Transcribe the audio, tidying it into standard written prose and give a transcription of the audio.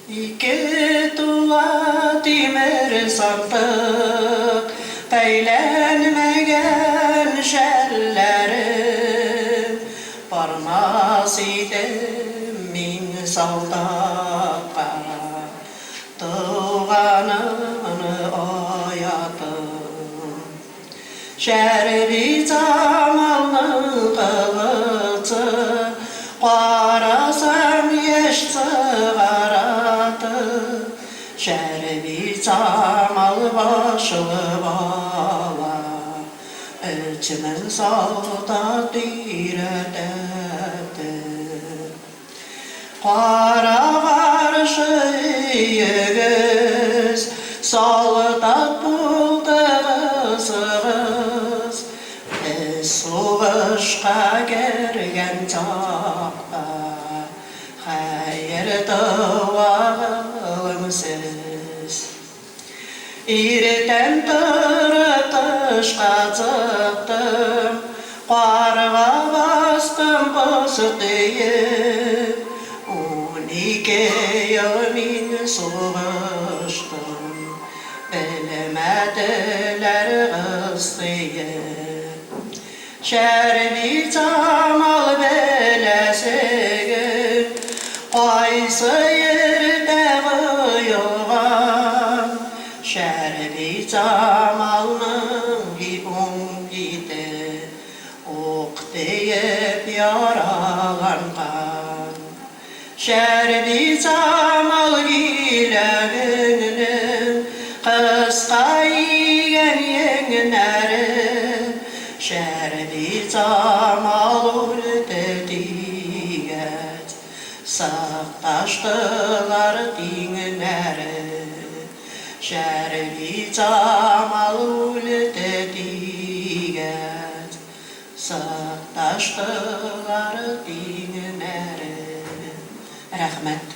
Ике тула тимер сандык, Бәйләнмәгән шәлләрем. Бармас идем мин солдатка, Туганымны оятым. Шәрбиҗамалның кылычы, Карасам, яшь чыгараты. Шәрбиҗамал башлы бала, 3000 солдат өйрәтәте. Кара-каршы өегез, Солдат булдыгыз. Без сугышка кергән чакта, Хәер дога кылың сез. Иртән торып тышка чыктым, Карга бастым боз төеп. 12 ел мин сугыштым, Белмәделәр кыз сөеп. Шәрбиҗамал беләсегез, Кайсы йирдә коелган? Шәрбиҗамалның уң бите Ук тиеп яраланган. Шәрбиҗамал иләгеңнең Кыска игән еңнәре. Шәрбиҗамал үлде дигәч, Сыкташтылар тиңнәре. Шәрбиҗамал үлде дигәч, Сыкташтылар тиңнәре. Рәхмәт.